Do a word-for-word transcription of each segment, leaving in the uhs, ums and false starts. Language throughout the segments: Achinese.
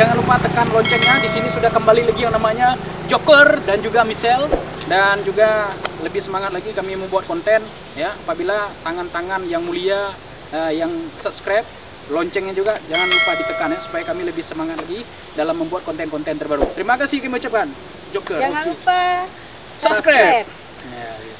Jangan lupa tekan loncengnya. Di sini sudah kembali lagi yang namanya Joker dan juga Michelle, dan juga lebih semangat lagi kami membuat konten, ya, apabila tangan-tangan yang mulia, eh, yang subscribe, loncengnya juga jangan lupa ditekan, ya, supaya kami lebih semangat lagi dalam membuat konten-konten terbaru. Terima kasih kami ucapkan. Joker, jangan lupa subscribe. Ya, ya.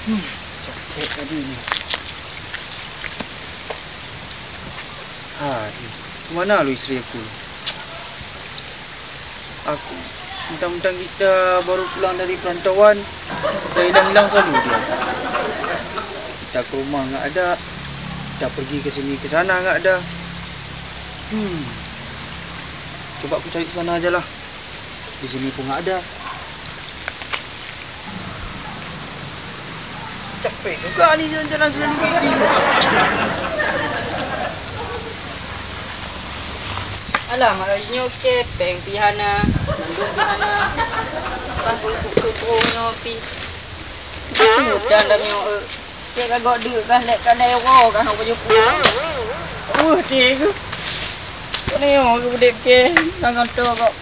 Hmm, capek tadi ni. Aduh, ke mana lalu isteri aku? Aku, mentang-mentang kita baru pulang dari perantauan, dah hilang-hilang selalu dia. Kita ke rumah nggak ada, kita pergi ke sini ke sana nggak ada. Hmm, coba aku cari ke sana aja lah. Di sini pun nggak ada. Capek juga ni jalan-jalan selalu gini. Alah, mak nyoe ke, péng pih hana, mandum pih hana. Bah, kuku-kuku nyoe pih. Udah dah nyoe, eh. Cek kagok deuk kah, lek ka lewat kah, hok baju pulang. Uh, tiga. Kau ni, oh, aku bedek ke, jangan tu kok.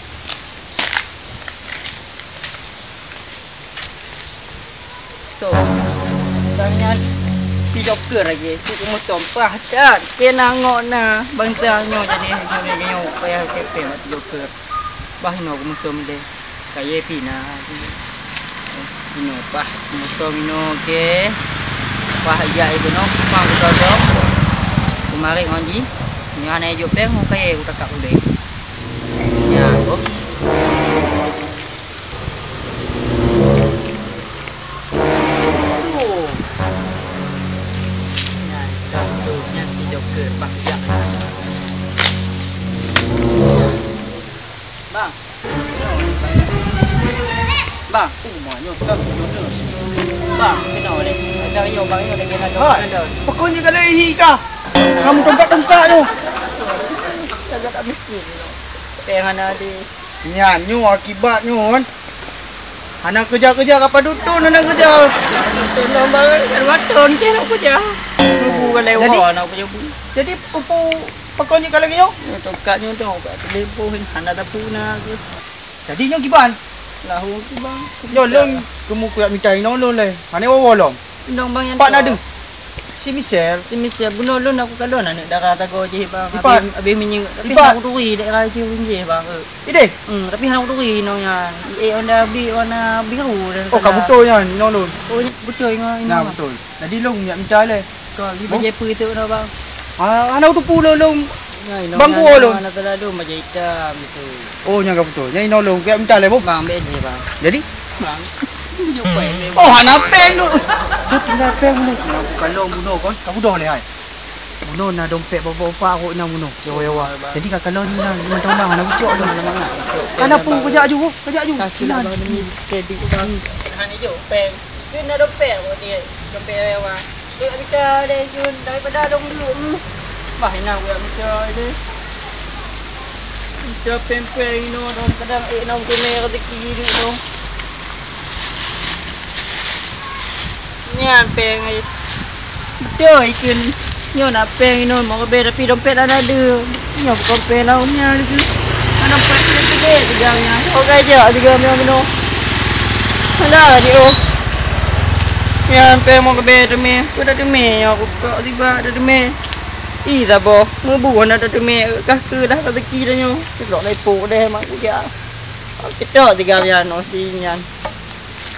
Tu. Tanya si Joker lagi, si Umur Tompah dah. Kena ngok na bangsa nyoe jadi nyoe nyoe payah kepeng si Joker. Bah inoe Umur Tom deh. Kayée pih na. Inoe pah Umur Tom inoe ke. Pah ijak ibu noh, pah beutôi. Keumarin ngon jih. Nyoe hana ijok peng, kayée utakak udeh. Nya, boh. Aduh. Nyan, satu, nyan si Joker, Bang, jak. Bang. Bang, oh, ma nyoe, Bang, Bang, kena oleh. Ada nyoe, Bang, nyoe lagi ada. Hai, pokoknya kalau hi kah? Kamu tongkat-tongkat tu. Saya tak miskin. Saya hana ada. Nyan nyoe akibat nyoe kan. Hana keureuja-keureuja, ka padub thon hana keureuja. Thon lom baru, ka dua thon keu hana keureuja. Mubu ka lewat, jadi, hana keureuja bu. Jadi, peue-peue pakon jeuet ka lagèe nyoe? Nyoe tongkat nyoe, tongkat teuleupah, hana tapuna keuh. Jadi, nyoe kiban? Lahu kiban. Nyoe lôn, keumu kujak mita inoe lôn lé. Hana woe-woe lom. Inong bang nyan. Pat na deuh? Si Michelle. Si Michelle, bunoe lôn aku kalon aneuk dara sagoe jih, bang. Ipat. Abéh, abéh minyeuk. Tapi hana kuturi daerah jih jih, bang. Ideh? Hmm, tapi hana kuturi inong nyan. Eh, Honda bli warna biru dan. Oh, ka beutôi nyan, inong lôn. Oh, beutôi inong. Nah, beutôi. Jadi lôn jak mita lé. Kau di bajèe peue tu, bang? Ah, hana kuteupeue lôn, lôn. Bang kuwoe lôn. Hana teuladôm bajèe itam tu. Oh, nyan ka beutôi. Nyan inoe lôn, kujak mita lé, boh. Bang, bèk lé, bang. Jadi? Bang. Oh, hana péng tu. Dah tinggai péng bunoe. Nah, aku kalon bunoe kon. Ka beudôh lé hai. Bunoe na dompet bapak-bapak rot na bunoe. Yawa-yawa. Jadi ka kalon ni na, teman-teman, hana bucok tu. Hana peue, kujak aju, kujak aju. Kaki lah, bang, demi kredit, bang. Hana jok péng. Kena dompet kok dia, dompet yawa. Kujak mita deh, Jun, daripada dong dulu. Bah, ina kujak mita deh. Mita péng-péng inoe dong, kadang ék nam keuneuk rezeki duek dong. Nyan péng ai. Beutôi ikheun nyoe na péng inoe meureubèe tapi dompet hana deuh. Nyoe bukon péng lom nyan lagèe. Hana dompet lé teubèe tigam nyan. Oke jak tigam nyan bunoe. Hana di oh. Nyan péng meureubèe teumé. Peue dak teumé nyoe bukon tiba dak teumé. Ih, saboh, meubu hana tateumé, kah keu dah rezeki tanyoe. Keudroe lé po deh mak kujak. Keudroe tigam nyan, oh, si nyan.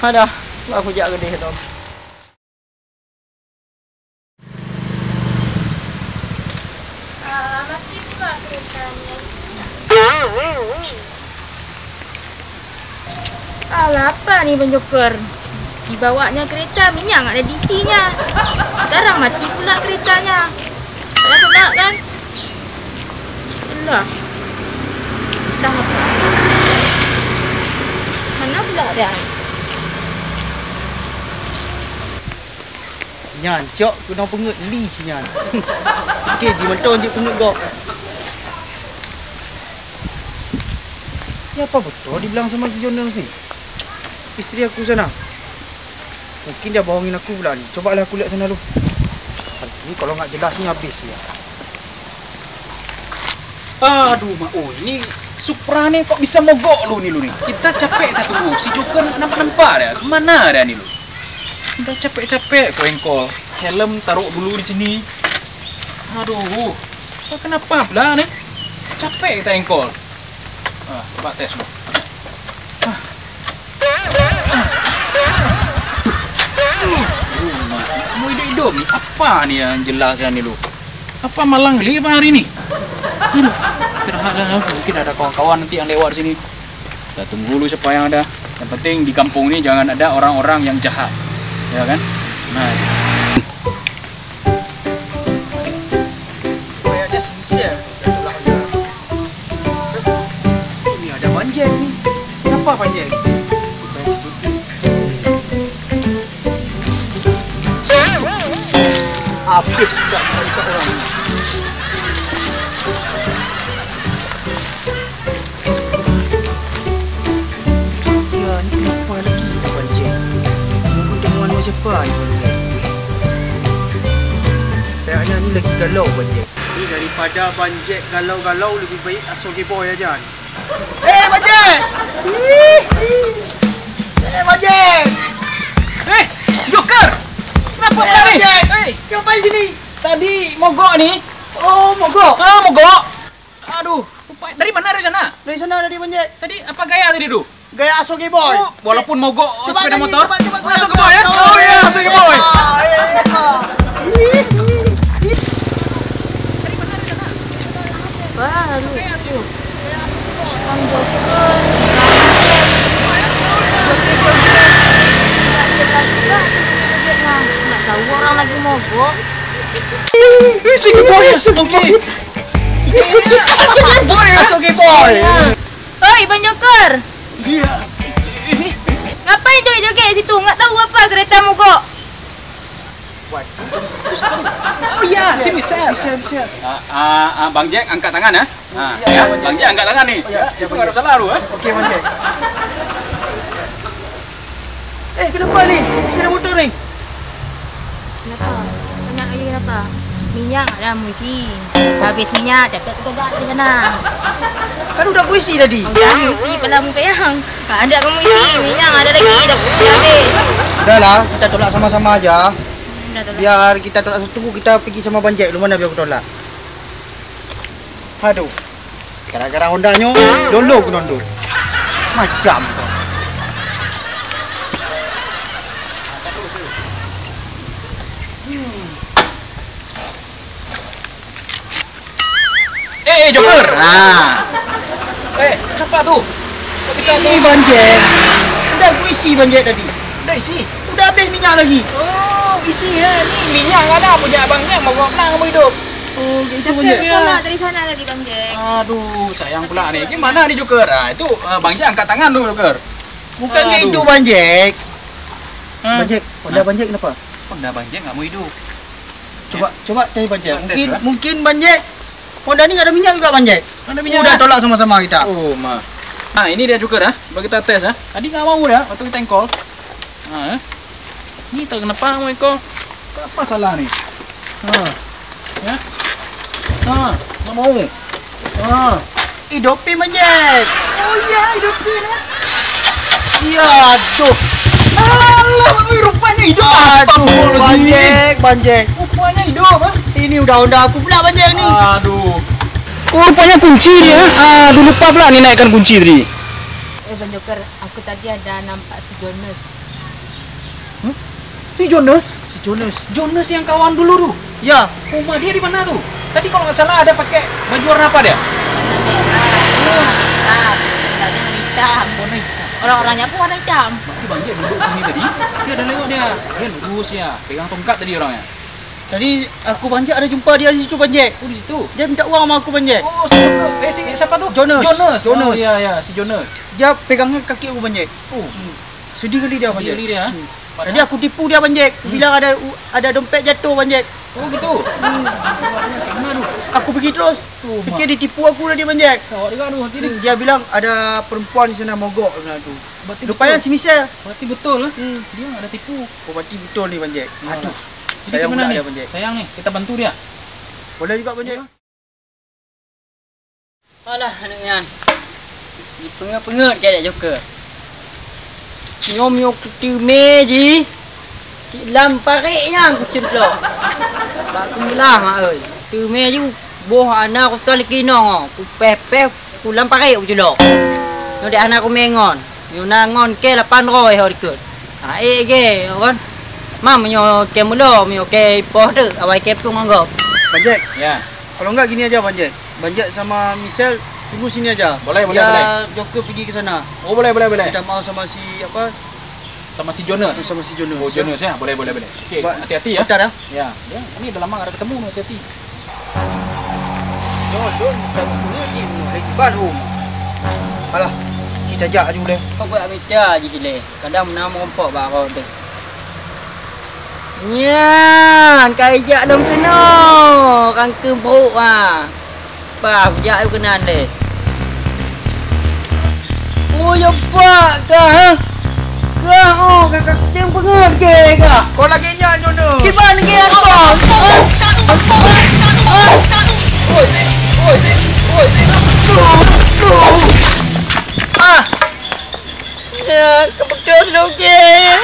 Hadah, bah kujak keudeh lom. Ah, masih pula kereta ni. Alah, apa ni Bang Joker? Dibawanya kereta, minyak nggak ada diisinya. Sekarang mati pula keretanya. Payah pula kan? Alah. Dah apa? Mana pula dia? Nyan, cok keunoe peungeut lih nyan. Oke, jimeuton jeuet peungeut gob. Ya, apa beutôi dibilang sama si Jonas ni? Istri aku sana. Mungkin dia bohongin aku pula ni. Cobalah aku lihat sana dulu. Ini kalau nggak jelas ni habis ya. Aduh, Mak, oh, ini Supra ni kok bisa mogok lu ni, lu ni. Kita capek dah tunggu. Si Joker nggak nampak-nampak dah. Kemana dah ni lu? Udah capek-capek ku engkol. Helm taruh dulu di sini. Aduh, kenapa pula ni? Capek kita engkol. Ah, coba tes dulu. Ah. Aduh, Mak. Mau hidup-hidup ni. Apa ni yang jelas ni lu? Apa malang geli apa hari ni? Aduh, istirahat dah. Mungkin ada kawan-kawan nanti yang lewat sini. Kita tunggu dulu siapa yang ada. Yang penting di kampung ni jangan ada orang-orang yang jahat. Ya kan? Nah. Kayaknya sincere. Ini ada Bang Jack ni. Kenapa Bang Jack? Supaya tertutup. Habis pula kita orang. Ya, ni kenapa lagi Bang Jack? Mungkin temuan dengan siapa ni Bang Jack? Kayaknya ni lagi galau Bang Jack. Ni daripada Bang Jack galau-galau, lebih baik asoe Geboy aja ni. Eh, Bang Jack! Eh, Bang Jack! Eh, Joker! Kenapa kau lari? Bang Jack! Eh! Kau ngapain sini? Tadi mogok ni. Oh, mogok? Ah, mogok. Aduh, dari mana, dari sana? Dari sana tadi, Bang Jack. Tadi apa gaya tadi tu? Gaya asoe Geboy. Oh, walaupun mogok sepeda motor. Coba nyanyi, coba, coba. Asoe Geboy, ya? Oh, ya, asoe Geboy. Ah, eh, eh, ah. Baru. Bang Joker. Joker, Joker. Nak tahu orang lagi mogok. Eh, si Geboy, ya? Oke. Si Geboy, ya? Asoe Geboy. Oi, Bang Joker! Iya. Ngapain joget-joget situ? Nggak tahu apa kereta mogok? Oh iya, sini, Sir. Bisa, bisa. Ah, ah, ah, Bang Jack angkat tangan, ya. Ah, iya, ya, Bang Jack. Bang Jack angkat tangan ni. Oh, iya, iya, itu nggak ada salah tu, eh. Oke, Bang Jack. Eh, kenapa ni? Sepeda motor ni? Kenapa? Tanya lagi kenapa? Minyak ada kamoe isi. Habis minyak, capek kutodok di sana. Kan udah kuisi tadi. Udah kuisi, padahal kamoe pegang. Ada kamoe isi, minyak ada lagi, dah, dah habis. Udahlah, kita tolak sama-sama aja. Udah tolak. Biar kita tolak satu, kita pergi sama Bang Jack. Di mana biar aku tolak. Aduh. Gara-gara Honda nyoe, lôn lôn keunong dum. Macam tu. Hmm. Eh, eh, Joker. Ha. Eh, kenapa tu? Kok bisa tu? Ini Bang Jack. Udah aku isi Bang Jack tadi. Udah isi? Udah habis minyak lagi. Oh, isi ya. Ni minyak nggak ada. Punya Bang Jack, mau pulang, mau hidup. Oh, gitu, Bang Jack. Tolak dari sana tadi, Bang Jack. Aduh, sayang pula ni. Gimana ni, Joker? Ah, itu, ah, Bang Jack angkat tangan tu, Joker. Bukan gitu, Bang Jack. Bang Jack, Honda Bang Jack kenapa? Honda Bang Jack nggak mau hidup. Coba, coba tanya Bang Jack. Mungkin, mungkin Bang Jack, Honda ni nggak ada minyak juga, Bang Jack. Nggak ada minyak. Udah tolak sama-sama kita. Oh, ma. Nah, ini dia, Joker, ah. Bagi kita tes, ah. Tadi nggak mau dia waktu kita engkol. Ha, eh. Ni tak kenapa mau engkol? Apa salah ni? Ha. Ya. Ha, nggak mau. Ha. Hidup pi Bang Jack. Oh iya, hidup pi, eh. Iya, aduh. Alah, ui, rupanya hidup. Aduh, Bang Jack, Bang Jack. Rupanya hidup, ah. Ini udah Honda aku pula, Bang Jack, ni. Aduh. Oh, rupanya kunci dia. Aduh, lupa pula ni naikkan kunci tadi. Eh, Bang Joker, aku tadi ada nampak si Jonas. Hmm? Si Jonas? Si Jonas. Jonas yang kawan dulu tu? Ya. Rumah dia di mana tu? Tadi kalau nggak salah ada pakai baju warna apa dia? Warna merah, warna hitam, warna hitam. Orang-orangnya pun warna hitam. Berarti Bang Jack duduk sini tadi, dia ada lewat dia. Dia lurus ya, pegang tongkat tadi orangnya. Tadi aku Bang Jack ada jumpa dia di situ, Bang Jack. Oh, di situ? Dia minta uang sama aku, Bang Jack. Oh, siapa tu? Eh, si, siapa tu? Jonas. Jonas. Jonas. Oh, iya, iya, si Jonas. Dia pegangnya kaki aku, Bang Jack. Oh. Hmm. Sedih kali dia, Bang Jack. Sedih kali dia, eh? Hmm. Padahal tadi aku tipu dia, Bang Jack. Hmm. Bilang ada u-, ada dompet jatuh, Bang Jack. Oh, gitu? Hmm. Kena tu. Aku pergi terus. Oh, mak. Fikir ditipu aku tadi, Bang Jack. Awak dengar tu, hati ni. Hmm, dia bilang ada perempuan di sana mogok sana tu. Berarti betul. Rupanya si Michelle. Berarti betul, eh? Hmm. Dia ada tipu. Oh, berarti betul ni, Bang Jack. Alah. Aduh. Jadi sayang pula dia, Bang Jack. Sayang ni, kita bantu dia. Boleh juga, Bang Jack. Ya. Alah, aneuk nyan. Jipeungeut-peungeut keu Joker. Nyoe meunyoe kuteumé jih, cit lam parék nyan kuceuplok. Bak keumeulaih, mak euy. Teumé ju boh hana kutoh lé keunoe, kupéh-péh ku lam parék kuceuplok. Nyoe dek hana kumé ngon. Nyoe na ngon kée lapan droe ho dikeue. Ha, ék gée, kon. Mam meunyoe kée mulo, meunyoe kée ipoh teuk, awai kée plueng ngon gob. Bang Jack. Ya. Kalau enggak gini aja, Bang Jack. Bang Jack sama Michelle tunggu sini aja. Boleh, boleh, boleh. Biar Joker pergi ke sana. Oh, boleh, boleh, boleh. Minta maaf sama si apa? Sama si Jonas. Sama si Jonas, ya. Oh, Jonas, ya. Boleh, boleh, boleh. Okey, hati-hati, ya. Bentar, ya. Ya, ya, ini dah lama tak ketemu ni, hati-hati. Don, don, bukan bunga jih, bunga leban, Om. Alah, ci tajak aju leh. Kau buat meja jih leh. Kadang meunan meurumpok bak rot deh. Nyan, ka ijak lom keunoe, rangkeum brok, ha. Bah, jak keunan lé. Oh, ya bak kah, ha? Kah, oh, ka, ka, teupeungeut keu kah? Kau lagèe nyan nyoe. Kiban keu aku. Oi, oi, oi, oi. Ah. Ya, keubeutôi seulugèe.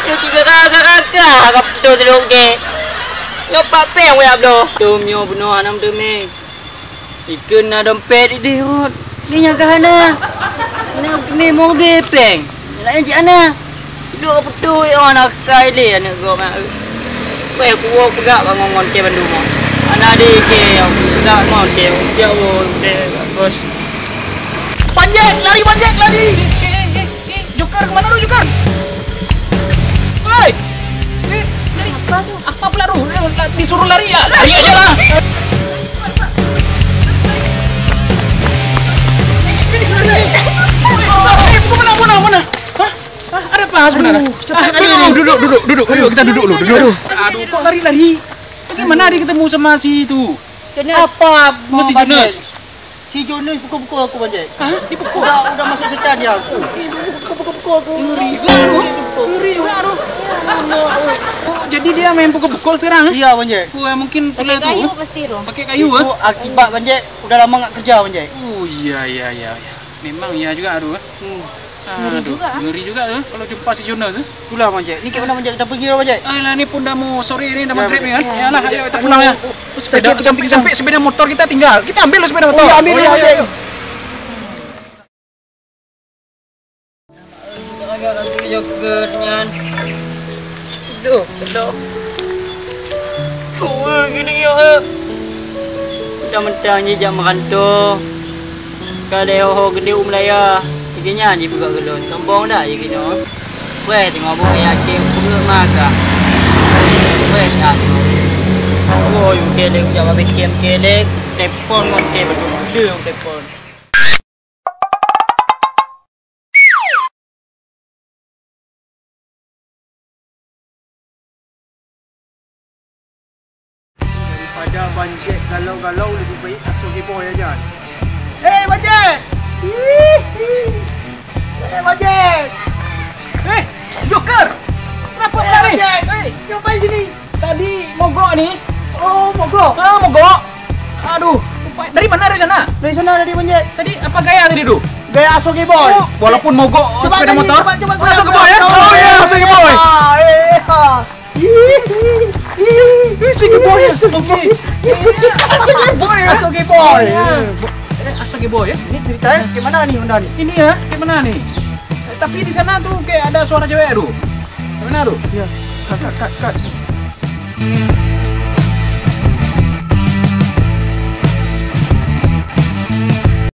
Nyoe cit gara-gara kah keubeutôi seulugèe. Nyoe pat péng wayah bloe. Tom nyoe bunoe hana meuteumé. Dikeue na dompet idéh rot. Lé nyan ka hana. Na meuteumé mobil péng. Nyan laén cit hana. Duek beutôi oh na kai lé aneuk gob nyan. Wéh, kuwoe peugah bak ngon-ngon kèe bandum oh. Hana dikèe, peugah ngon kèe, jak woe, kèe, bos. Bang Jack, lari Bang Jack, lari! Eh, eh, eh, eh, Joker, kemana lu, Joker? Hei! Eh, lari. Apa tu? Apa pula tu? Disuruh lari ya? Lari aja lah! Eh, mana, mana, mana? Hah? Hah? Ada apa sebenarnya? Aduh, cepat lari. Duduk, duduk, duduk, duduk. Ayo, kita duduk dulu, duduk. Aduh, kok lari-lari? Bagaimana dia ketemu sama si itu? Jonas. Apa? Sama si Jonas. Si Jonas pukul-pukul aku, Bang Jack. Hah? Dipukul? Udah, udah masuk setan dia. Pukul-pukul aku. Ngeri. Ngeri juga tu. Oh, jadi dia main pukul-pukul sekarang, eh? Iya, Bang Jack. Wah, mungkin pula tu. Pakai kayu pasti tu. Pakai kayu, eh? Itu akibat Bang Jack udah lama nggak kerja, Bang Jack. Oh, iya, iya, iya, iya. Memang iya juga tu, eh. Hmm. Ngeri juga, ah. Ngeri juga tu, eh, kalau jumpa si Jonas, eh. Itulah, Bang Jack. Ni kat mana, Bang Jack? Kita pergi lah, Bang Jack. Alah, ni pun dah mau sore ni, dah maghrib ni, kan. Ya, Bang Jack. Yalah, ayo, kita pulang, ya. Oh, oh, oh. Sepeda, sakit, sampai, sakit, sampai sepeda motor kita tinggal. Kita ambil lah sepeda motor. Oh, ya, ambil dulu, Bang Jack. Agak nanti joget nyan. Duh, duh. Tua gini ya. Mentang-mentang je jak merantau. Ka lé ho gede u Malaya. Lagi nyan je peugah ulôn. Sombong dah je gini. Weh, tengok boh yakin peue maga. Weh, tak. Oh, yuk kelek, jak babeh kem kelek. Telepon ngon kem betul. Dia telepon. Daripada Bang Jack galau-galau, lebih baik asoe Geboy aja. Hei, Bang Jack! Hei, Bang Jack! Eh, Joker! Kenapa lari? Hei, Bang Jack! Hei! Ngapain sini? Tadi mogok ni. Oh, mogok. Ah, mogok. Aduh, lupa. Dari mana, dari sana? Dari sana tadi, Bang Jack. Tadi apa gaya tadi tu? Gaya asoe Geboy. Oh, walaupun mogok sepeda motor. Coba, coba, coba. Asoe Geboy, ya? Oh, ya, asoe Geboy. Ah, eh, ah. Asoe Geboy, ya? Oke. Asoe Geboy, ya? Asoe Geboy. Ya. Eh, asoe Geboy, ya? Ini ceritanya gimana nih, Honda nih? Ini ya, gimana nih? Eh, tapi di sana tuh kayak ada suara cewek tuh. Gimana tuh? Ya, cut, cut, cut, cut.